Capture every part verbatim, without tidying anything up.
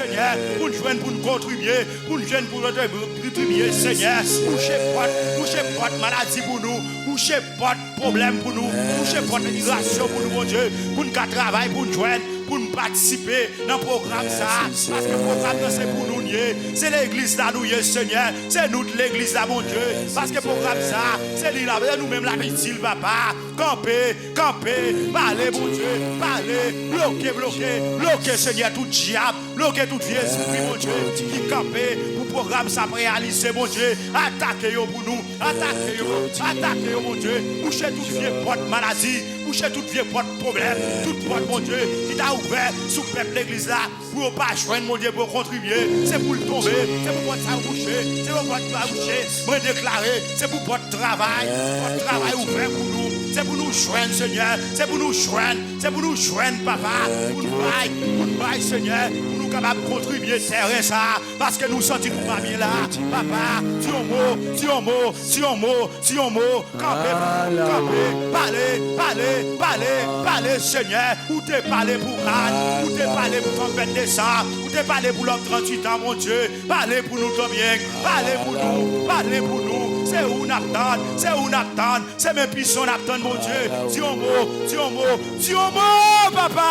Senyè, pou n jwenn, pou n kontribye, pou n jwenn, pou n kontribye, Senyè. Bouche pòt, bouche pòt maladi pou nou, bouche pòt pwoblèm pou nou, bouche pòt imigrasyon pou nou, Bondye, pou n ka travay, pou n jwenn, pou n patisipe nan pwogram sa a, paske pwogram nan se pou nou l ye, se legliz la nou ye, Senyè, se nou t legliz la, Bondye, paske pwogram sa a, se li la, se nou menm l ap itil, papa. Kanpe, kanpe, pale, Bondye, pale, bloke, bloke, bloke, Senyè, tout dyab, bloke tout vye espri, Bondye, ki kanpe pou pwogram sa ap reyalize, Bondye, atake yo pou nou, atake yo, atake yo, Bondye, bouche tout vye pòt maladi, bouche tout vye pòt pwoblèm, tout pòt, Bondye, ki ta ouvè sou pèp legliz la, pou yo pa jwenn, Bondye, pou yo kontribye, se pou l tonbe, se pou pòt sa yo bouche, se pou pòt sa yo bouche, mwen deklare, se pou pòt travay, pòt travay ouvè pou nou. Se pou nou jwenn, Senyè. Se pou nou jwenn. Se pou nou jwenn, papa. Pou n bay, pou n bay, Senyè. Pou nou kapab kontribye tèren sa a. Paske nou santi nou pa byen la. Papa, di yon mo, di yon mo, di yon mo, di yon mo. Kanpe, kanpe. Pale, pale, pale, pale, Senyè. Ou te pale pou Ann. Ou te pale pou fanm vennde san. Ou te pale pou lòm tranntuit an, Bondye. Pale pou nou, Domyeng. Pale pou nou. Pale pou nou. Se ou n ap tann. Se ou n ap tann. Se men pwisan n ap tann, Bondye. Di yon mo. Di yon mo. Di yon mo, papa.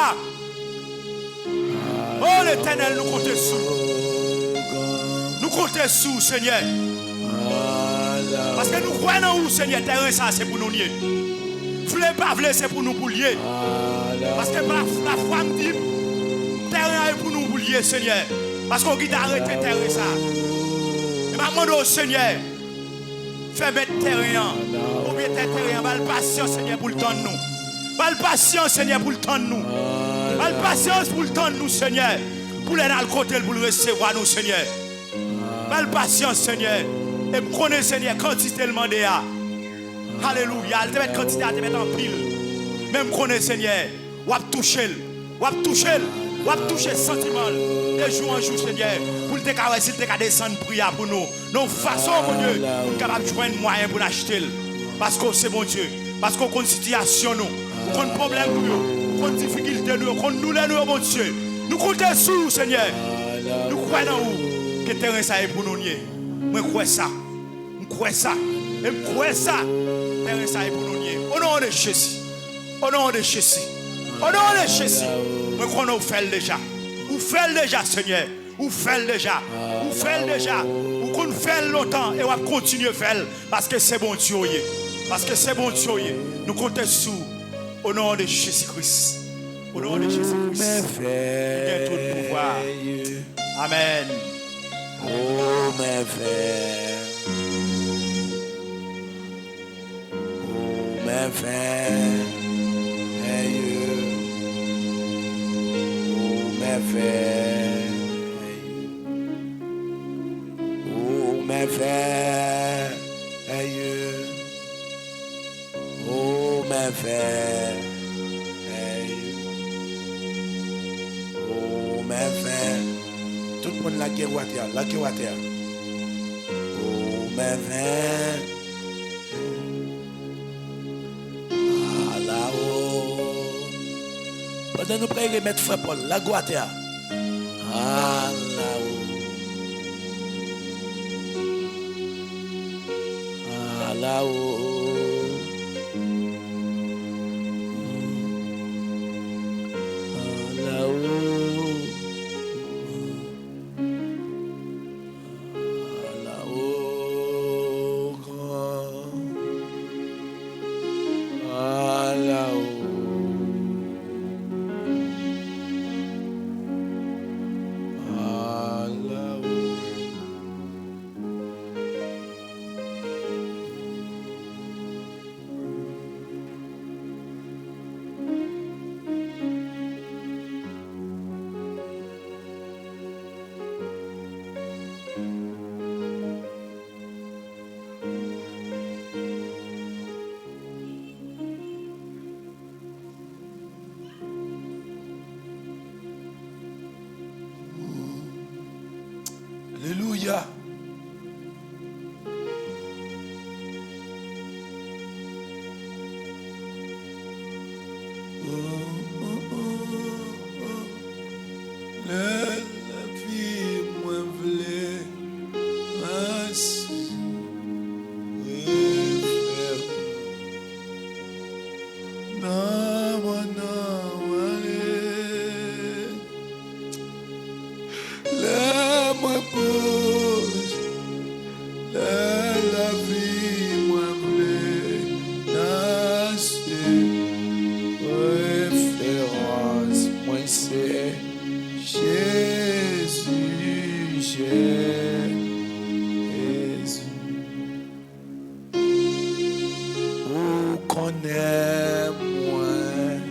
O Letènèl, nou konte sou ou. Nou konte sou ou, Senyè. Paske nou kwè nan ou, Senyè. Tèren sa a, se pou nou l ye. Vle pa vle, se pou nou pou l ye. Paske pa lafwa m di, tèren an e pou nou pou l ye, Senyè. Paske w ki ta rete tèren sa a. E m ap mande w, Senyè, fè mèt tèren an, pwopriyetè tèren an, ba l pasyans, Senyè, pou l tann nou. Ba l pasyans, Senyè, pou l tann nou. Ba l pasyans pou l tann nou, Senyè. Pou lè n al kote l, pou l resevwa nou, Senyè. Ba l pasyans, Senyè. E m konnen, Senyè, kantite l mande a. Alelouya. L te mèt kantite a, te mèt anpil. Men m konnen, Senyè, w ap touche l. W ap touche l. W ap touche santiman l. De jou an jou, Senyè, pou l te ka wè si l te ka desann pri a pou nou. Nan yon fason, Bondye, pou n kapab jwenn mwayen pou n achte l. Paske w se Bondye. Paske w konn sitiyasyon nou. Ou konn pwoblèm nou yo. Ou konn difikilte nou yo. Ou konn doulè nou yo, Bondye. Nou konte sou ou, Senyè. Nou kwè nan ou. Ke tèren sa e pou nou l ye. Mwen kwè sa. M kwè sa. E m kwè sa. Tèren sa e pou nou l ye. O non de Jezi. O non de Jezi. O non de Jezi. Mwen konnen w fè l deja. Ou fè l deja, Senyè. Ou fè l deja. Ou fè l deja. Ou konn fè l lontan e w ap kontinye fè l. Paske se Bondye w ye. Paske se Bondye w ye. Nou konte sou ou. O non de Jezi Kris. O non de Jezi Kris. Ou gen tout pouvwa. Amèn. Ou mèvèyè. Ou mèvèyè. Ou mèvèyè. Ou mèvèyè. Ou mèvèyè. Ou mèvèyè. Tout moun lage w atè a, lage w atè a. Ou mèvèyè. Ala o. Pandan nou prale remèt frè Pòl, lage w atè a. Ala o. Ala o. Ala o. Ala o gran. Ala o. Ala o. Alelouya. Lè mwen poze, lè lavi mwen vle danse, referans mwen se Jezi, Jezi. Ou konnen mwen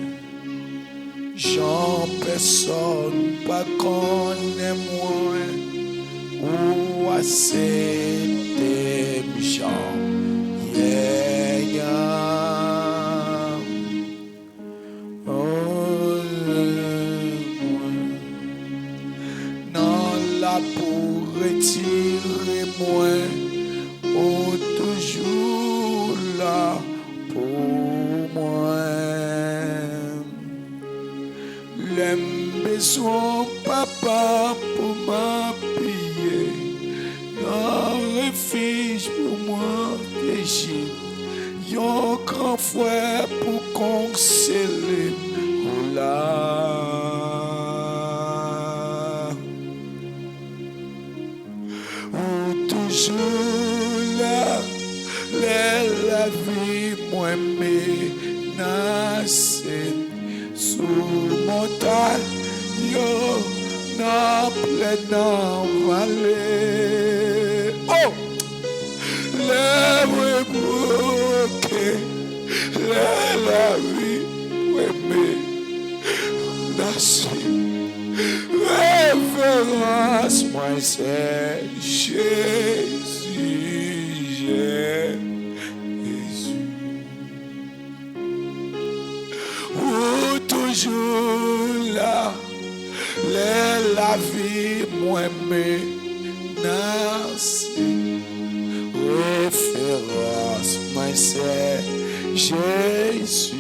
jan pèsonn pa konnen mwen. Ou aksepte m jan m ye a. Oh, mwen nan la pou retire mwen, ou toujou la pou mwen. Lè m bezwen papa pou m apiye, yon refij pou mwen reji, yon gran frè pou konsole m, ou la. Ou toujou la, lè lavi mwen menase, sou montay yo, nan plèn, nan vale. Oh! Lè mwen bouke, lè lavi mwen menase, referans mwen se Jezi, Jezi. Ou toujou la, lè lavi mwen menase, referans mwen se Jezi,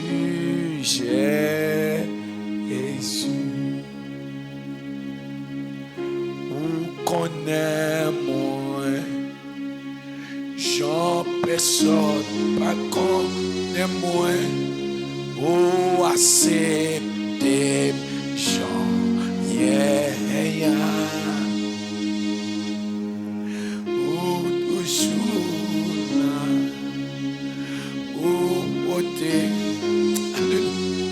Jezi. Ou konnen mwen jan pèsonn pa konnen mwen, ou aksepte m jan m ye a. Ou toujou la, ou pote, alelouya.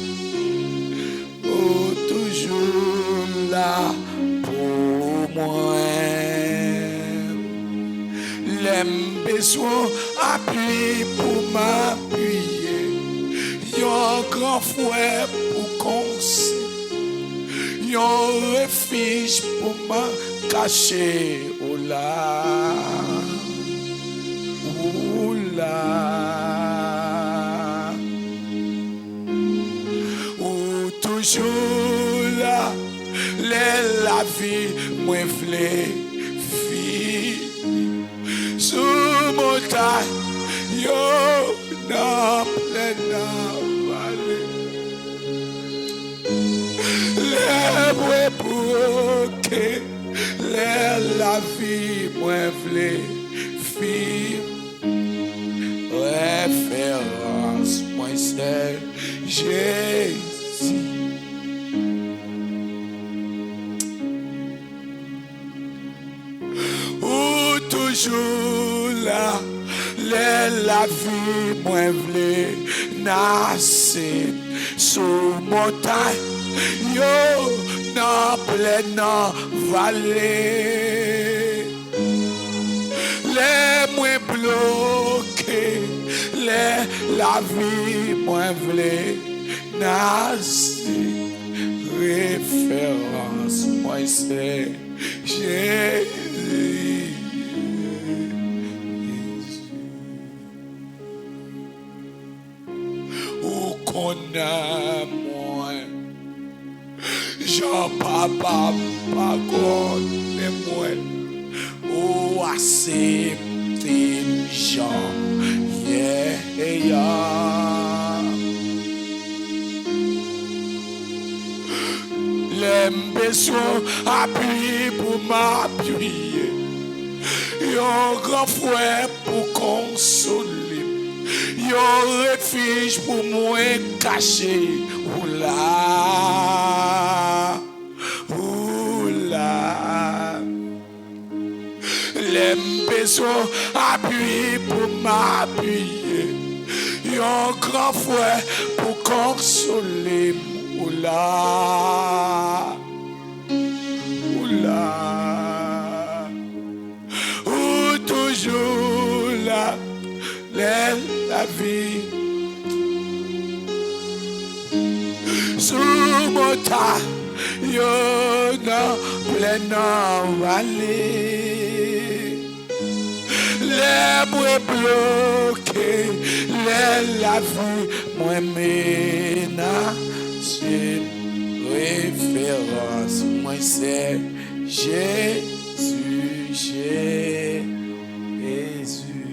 Ou toujou la pou mwen. Lè m bezwen apui pou m apiye, yon gran frè pou konsole, yon refij pou m kache, ou la, ou la. Ou toujou la, lè lavi mwen vle fini. Sou montay yo, nan plèn, nan vale. Lè mwen bouke, lè lavi mwen vle fini. Referans mwen se Jezi. Ou toujou la, lè lavi mwen vle nase, sou montay yo, nan plèn, nan vale. Lè mwen bloke, lè lavi mwen vle nase, referans mwen se Jezi. Ou konnen mwen jan papa m pa konnen mwen, ou aksepte m jan m ye a. Lè m bezwen apui pou m apiye, yon gran frè pou konsole m, yon refij pou mwen kache, ou la, ou la. Lè m bezwen apui pou m apiye, yon gran frè pou konsole m, ou la, ou la, ou toujou la. Lè lavi sou montay, yo nan plèn, nan vale, lè mwen bloke, lè lavi mwen menase, referans mwen se Jezi, Jezi.